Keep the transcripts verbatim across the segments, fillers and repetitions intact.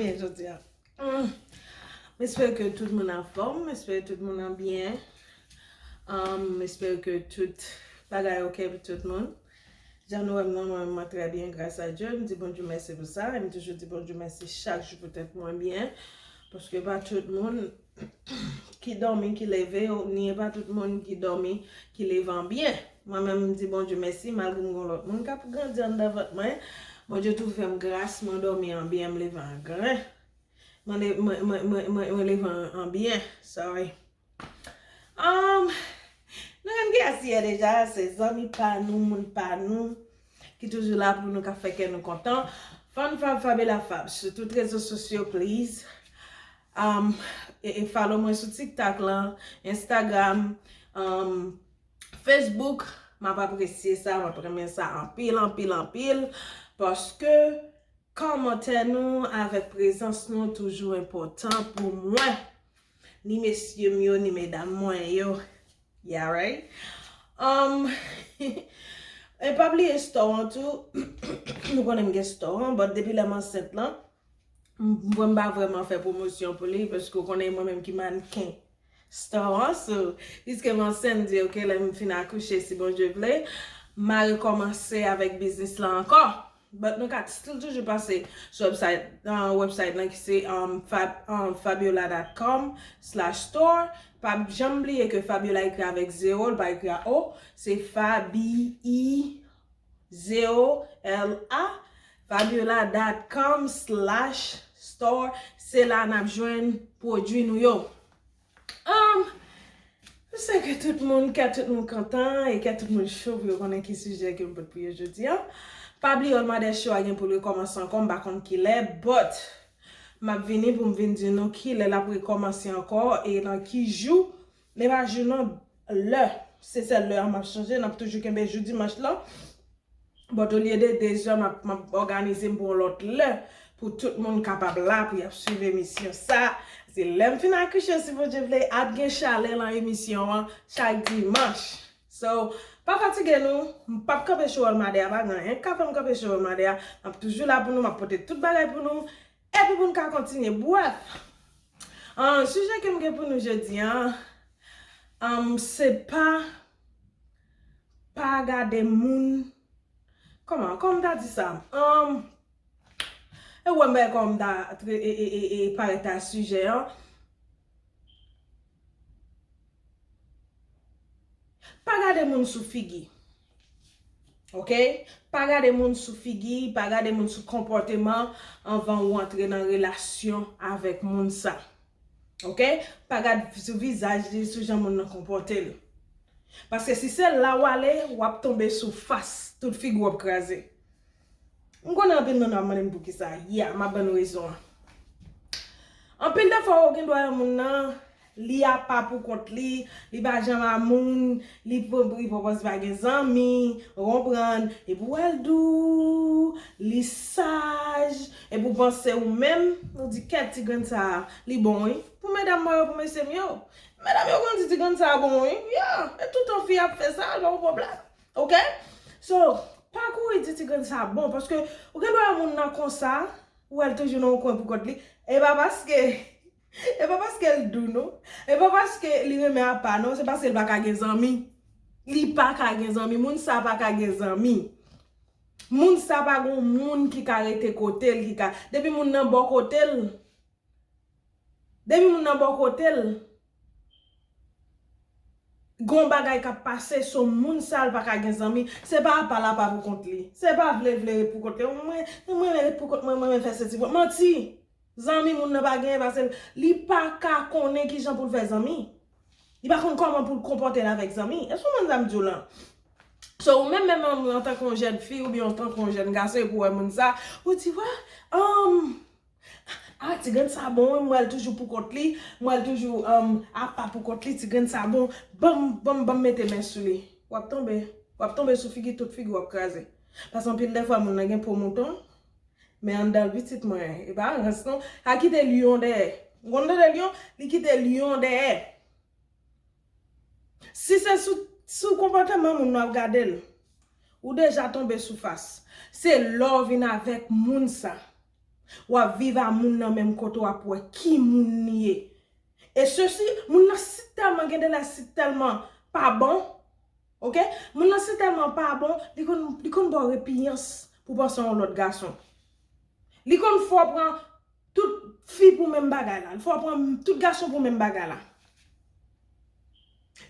Byen jodi a. Mm. M espere ke tout moun anfòm, m espere tout moun an byen. Um, m espere ke tout bagay ok pou tout moun. Jan nou wè m nan, mwen, mwen trè byen, gras a Dye. M di Bondye mèsi pou sa. E m toujou di Bondye mèsi chak jou poutèt mwen byen. Paske pa tout moun ki dòmi, ki leve, ni e pa tout moun ki dòmi, ki leve an byen. Mwen menm, m di Bondye mèsi, malgre m gon lòt moun k ap grandi anndan vant mwen. Bondye tou fè m gras, mwen dòmi an byen, m leve an gren. Mwen le-, mwen, mwen, mwen, mwen, mwen leve an, an byen. Sorry. Um, nou konn kiyès li ye deja, se zanmi pa nou, moun pa nou, ki toujou la pou nou, k ap fè kè nou kontan. Fun Fab, Fabiola Fab, sou tout rezo sosyo, please. Um, e, e follow mwen sou TikTok lan, Instagram, um, Facebook. M ap apresye sa, m ap renmen sa anpil, anpil, anpil. Paske kòmantè nou avèk prezans nou toujou enpòtan pou mwen. Ni mesye m yo, ni medam mwen yo. Yeah, right? Um, e pa bliye store an tou. Nou konnen m gen store an, but depi lè m ansent lan, m, m pa vrèman fè pwomosyon pou li, paske w konnen mwen menm ki mannken store an, so, piske m ansent, m di, ok, lè m fin akouche, si Bondye vle, m a rekòmanse avèk biznis la ankò. But nou ka still toujou pase sou website, uh, website lan ki se, um, fab, um, fabiola dot com slash store. Pa janm bliye ke Fabiola ekri avèk zewo, l pa ekri a o. Se Fabi, zewo, L A, fabiola dot com slash store. Se la n ap jwenn pwodui nou yo. Um, m swete ke tout moun, kè tout moun kontan e kè tout moun cho pou yo konnen ki sijè ke m pote pou yo jodi a. Pa bliye Olmade Show a gen pou l rekòmanse ankò, m pa konn kilè, but m ap vini pou m vin di nou kilè l ap rekòmanse ankò e nan ki jou. Men pa jou non, lè. Se sèl lè a m ap chanje, n ap toujou kenbe jou dimanch lan. But olye de de zè, m ap, m ap òganize m pou yon lòt lè, pou tout moun kapab la, pou y ap swiv emisyon sa. Se lè m fin akouche, si Bondye vle, ap gen chalè lan emisyon an chak dimanch. So, pa fatige nou, m p ap kanpe show Olmade a, pa gen anyen k ka fè m kanpe show Olmade a. M ap toujou la pou nou, m ap pote tout bagay pou nou, epi pou n ka kontinye. Brèf, an, sijè ke m gen pou nou jodi a, an, se pa, pa gade moun, kòman, kòman m ta di sa? An, e wè m bay kòman m ta tre-, e, e, e, e parèt a sijè an. Pa gade moun sou figi. Ok? Pa gade moun sou figi, pa gade moun sou konpòteman anvan ou antre nan relasyon avèk moun sa. Ok? Pa gade sou vizaj li, sou jan moun nan konpòte l. Paske si se la w ale, w ap tonbe sou fas, tout figi w ap kraze. M konnen anpil moun ap mande m poukisa. Ya, m ap ban nou rezon an. Anpil de fwa, ou gen dwa wè moun nan, li apa pou kont li, li pa janm a moun, li pran, li pran pòz pa gen zanmi, ou konprann, epi w wè l dou, li saj, epi w panse ou menm, ou di, kèt ti grenn sa a, li bon wi. Pou medam mwen yo, pou mesye m yo. Medam yo konn di ti grenn sa a bon wi. Ya, e toutan fi ap fè sa, l pa yon pwoblèm. Ok? So, pa kouri di ti grenn sa bon, paske ou gen dwa wè moun nan konsa, ou wè l toujou nan yon kwen pou kont li. E pa paske, e pa paske l dou non. E pa paske li renmen apa non, se paske l pa ka gen zanmi. Li pa ka gen zanmi, moun sa pa ka gen zanmi. Moun sa pa gon moun ki ka rete kote l, ki ka, depi moun nan bò kote l, depi moun nan bò kote l, gon bagay k ap pase, so moun sa l pa ka gen zanmi. Se pa apa l apa pou kont li. Se pa vle vle ret pou kont li. Mwen, mwen ret pou kont mwen, mwen fè sesi pou manti. Zanmi moun nan pa genyen, paske li pa ka konnen kijan pou l fè zanmi. Li pa konn kòman pou l konpòte l avèk zanmi. Èske w konprann sa m di w lan? So, ou menm, menm antanke yon jèn fi oubyen antanke yon jèn gason, epi w wè moun sa, ou di, wè, um, ah, ti grenn sa bon, wi, m wè l toujou pou kont li, m wè l toujou, um, apa pou kont li, ti grenn sa bon, ban m, ban m, ban m mete men sou li. W ap tonbe, w ap tonbe sou figi, tout figi w ap kraze. Paske anpil de fwa, moun nan gen po mouton, men anndan l pitit mwen, e pa rans non. A kite lyon dèyè. Ou konn tande lyon? Li kite lyon dèyè. Si se sou, sou konpòteman moun nan ap gade l, ou deja tonbe sou fas. Se lè w vin avèk moun sa. W ap viv a moun nan menm kote w ap wè ki moun li ye. E sesi, moun nan si tèlman gen de la si tèlman pa bon, oke? Moun nan si tèlman pa bon, li konn, li konn ba w repiyans pou panse yon lòt gason. Li konn fè w pran tout fi pou menm bagay la. Li fè w pran tout gason pou menm bagay la.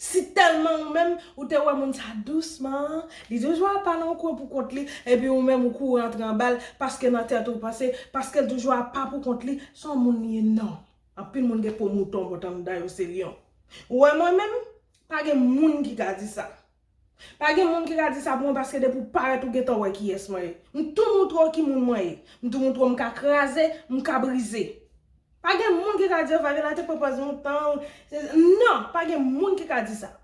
Si tèlman ou menm, ou te wè moun sa dousman, li toujou apa nan yon kwen pou kont li, epi ou menm ou kouri antre anba l, paske nan tèt ou panse, paske l toujou apa pou kont li, se yon moun li ye, non. Anpil moun gen po mouton, bòt anndan yo se lyon. Ou wè mwen menm, pa gen moun ki ka di sa. Pa gen moun ki ka di sa pou mwen, paske depi w parèt ou gentan wè kiyès mwen ye. M tou moutre w ki moun mwen ye. M tou moutre w m ka kraze, m ka brize. Pa gen moun ki ka di, Favela te pran pòz mouton. Non, pa gen moun ki ka di sa.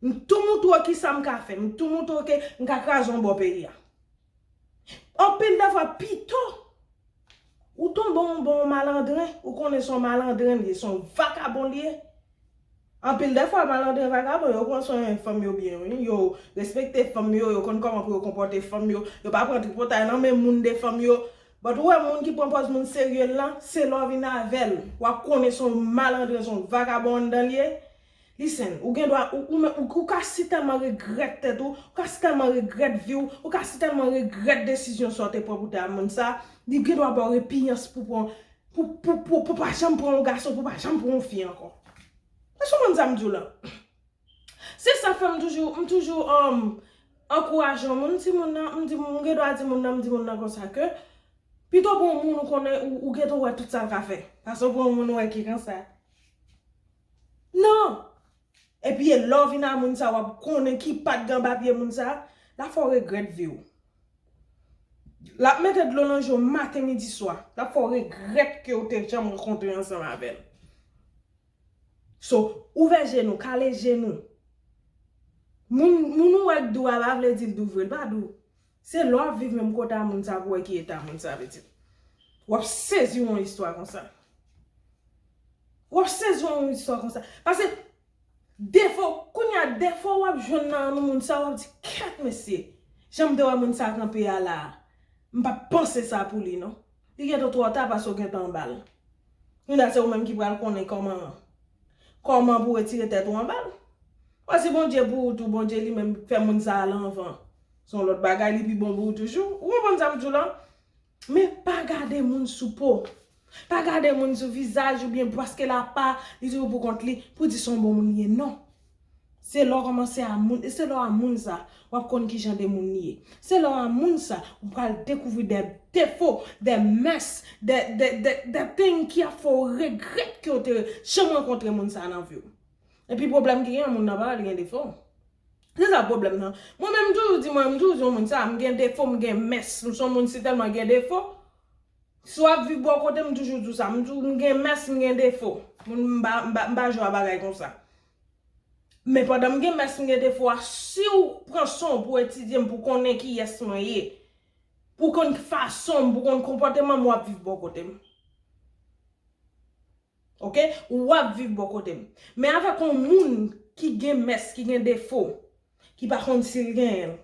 M tou moutre w kisa m ka fè. M tou moutre w ke m ka kraze yon bò peyi a. Anpil de fwa, pito ou tonbe yon bon malandren, ou konnen se yon malandren li ye, se yon vakabon li ye. Anpil de fwa, malandren vakabon yo pran swen fanm yo byen, wi. Yo respekte fanm yo, yo konn kòman pou yo konpòte fanm yo, yo pa pran tripotay nan men moun de fanm yo. But ou wè moun ki pran pòz moun serye lan, se lè w vin avè l, w ap konnen se yon malandren, se yon vakabon anndan li ye. Listen, ou gen dwa, ou, ou, men- ou, ou ka si tèlman regrèt tèt ou, ou ka si tèlman regrèt vi w, ou ka si tèlman regrèt desizyon sa w te pran pou te a moun sa, li gen dwa ba w repiyans pou pran, pou, pou, pou, pou pa janm pran yon gason, pou pa janm pran yon fi ankò. Èske w konprann sa m di w la? Se sa fè m toujou, m toujou um, ankouraje yon moun, m di moun nan, m di, m gen dwa di moun nan, m di moun nan konsa ke, pito pran yon moun ou konnen, ou, ou gentan wè tout sa l ka fè. Pase w pran yon moun ou wè ki konsa. Non! Epi e lè w vin a moun sa, w ap konnen ki pa t gen anba pye moun sa, l ap fè w regrèt vi w. L ap mete dlo nan je w maten, midi, swa. L ap fè w regrèt ke w te janm rankontre ansanm avè l. So, ouvè je nou, kale je nou. Moun, moun ou wè k di w a pa vle di l di w vre, l pa di w. Se lè w ap viv menm kote a moun sa pou w wè ki eta moun sa, pitit. W ap sezi yon istwa konsa. W ap sezi yon istwa konsa. Pase defo, kounye a defo w ap jwenn nan moun sa, w ap di, kèt mesye, jan m te wè moun sa kanpe a la a, m pa t panse sa pou li non. Li gentan twò ta pase w gentan anba l. Kounye a se ou menm ki pral konnen kòman, kòman pou retire tèt ou anba l. Wè si Bondye pou ou tou, Bondye li menm fè moun sa ale anvan. Se yon lòt bagay, li pi bon pou ou toujou. Ou konprann sa m di w la? Men pa gade moun sou po. Pa gade moun sou vizaj oubyen paske l apa, li toujou pou kont li, pou di se yon bon moun li ye, non. Se lè w kòmanse a moun, se lè w a moun sa, w ap konn ki jan de moun li ye. Se lè w a moun sa, ou pral dekouvri de defo, de mès, de, de, de, de thing ki ap fè w regrèt ke w te janm rankontre moun sa nan vi w. Epi pwoblèm ki gen, moun nan pa li gen defo. Se sa pwoblèm nan. Mwen menm, m toujou di mwen, m toujou di yon moun sa, m gen defo, m gen mès. M se yon moun si tèlman gen defo. Si w ap viv bò kote m, m toujou di w sa. M toujou, m gen mès, m gen defo. Moun, m pa, m pa, m pa jwe a bagay konsa. Men pandan m gen mès, m gen defo a, si w pran san w pou etidye m, pou konnen kiyès mwen ye, pou konn fason m, pou konn konpòteman m, w ap viv bò kote m. Oke? W ap viv bò kote m. Men avèk yon moun ki gen mès, ki gen defo, ki pa konn si l genyen l.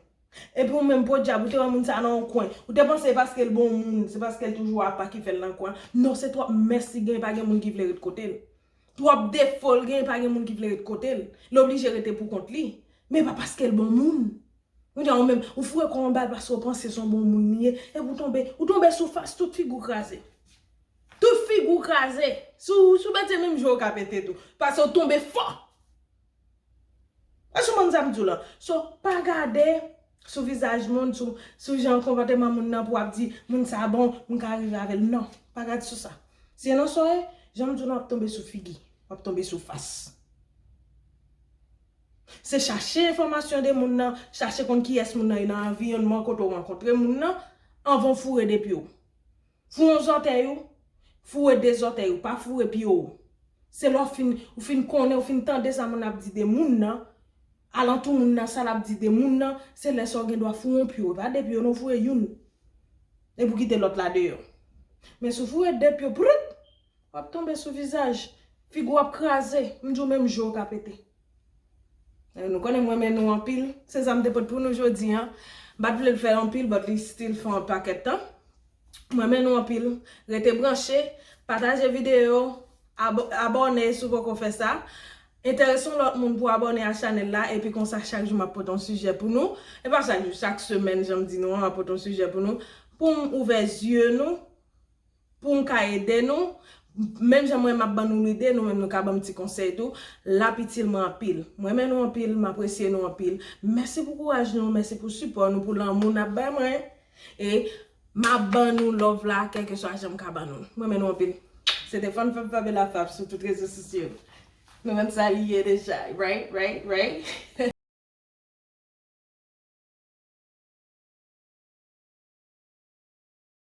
Epi ou menm, podyab, ou te wè moun sa nan yon kwen. Ou te panse se paske l bon moun, se paske l toujou apa ki fè l nan kwen. Non, se twòp mès li genyen, pa gen moun ki vle ret kote l. Twòp defo l genyen, pa gen moun ki vle ret kote l. Li oblije rete pou kont li. Men pa paske l bon moun. Kounye a ou menm, ou foure kò w anba l paske w panse se yon bon moun li ye. Epi ou tonbe, ou tonbe sou fas, tout figi w kraze. Tout figi w kraze. Si w, si w pete menm je w ka pete tou. Paske w tonbe fò. Èske w konprann sa m di w la? So, pa gade sou vizaj moun, sou, sou jan konpòteman moun nan pou w ap di, moun sa bon, m ka rive avè l. Non, pa gade sou sa. Si e nan sa w ye, jan m di w la, w ap tonbe sou figi, w ap tonbe sou fas. Se chache enfòmasyon de moun nan, chache konn kiyès moun nan ye nan anvirònman kote w rankontre moun nan, anvan w foure de pye w. Foure yon zòtèy ou, foure de zòtèy ou, pa foure pye w. Se lè w fin, ou fin konnen, ou fin tande sa moun ap di de moun nan, alantou moun nan, sa l ap di de moun nan, se lè sa w gen dwa foure yon pye w. E pa de pye w non, foure youn. Epi w kite lòt la deyò. Men si w foure de pye w, prit, w ap tonbe sou vizaj. Figi w ap kraze. M di w menm je w ka pete. Eh, nou konnen m renmen nou anpil. Se sa m te pot pou nou jodi a. M pa t vle l fè anpil, but li still fè yon pakèt tan. Mwen renmen nou anpil. Rete branche, pataje videyo, abo- abòne si w poko fè sa. Enterese yon lòt moun pou abòne a chanèl la, epi konsa chak jou m ap pote yon sijè pou nou. E pa chak jou, chak semèn, jan m di nou an, m ap pote yon sijè pou nou. Pou m ouvè zye nou, pou m ka ede nou. Menm jan mwen m ap ban nou lide, nou menm nou ka ban m ti konsèy tou. L ap itil mwen anpil. Mwen renmen nou anpil, m apresye nou anpil. Mèsi pou kouraj nou, mèsi pou sipò nou, pou lanmou n ap bay mwen. E m ap ban nou love la, kèlkeswa jan m ka ban nou. Mwen renmen nou anpil. Se te Fun Fab Fabiola Fab sou tout rezo sosyo. Nou menm sa li ye deja, right, right, right?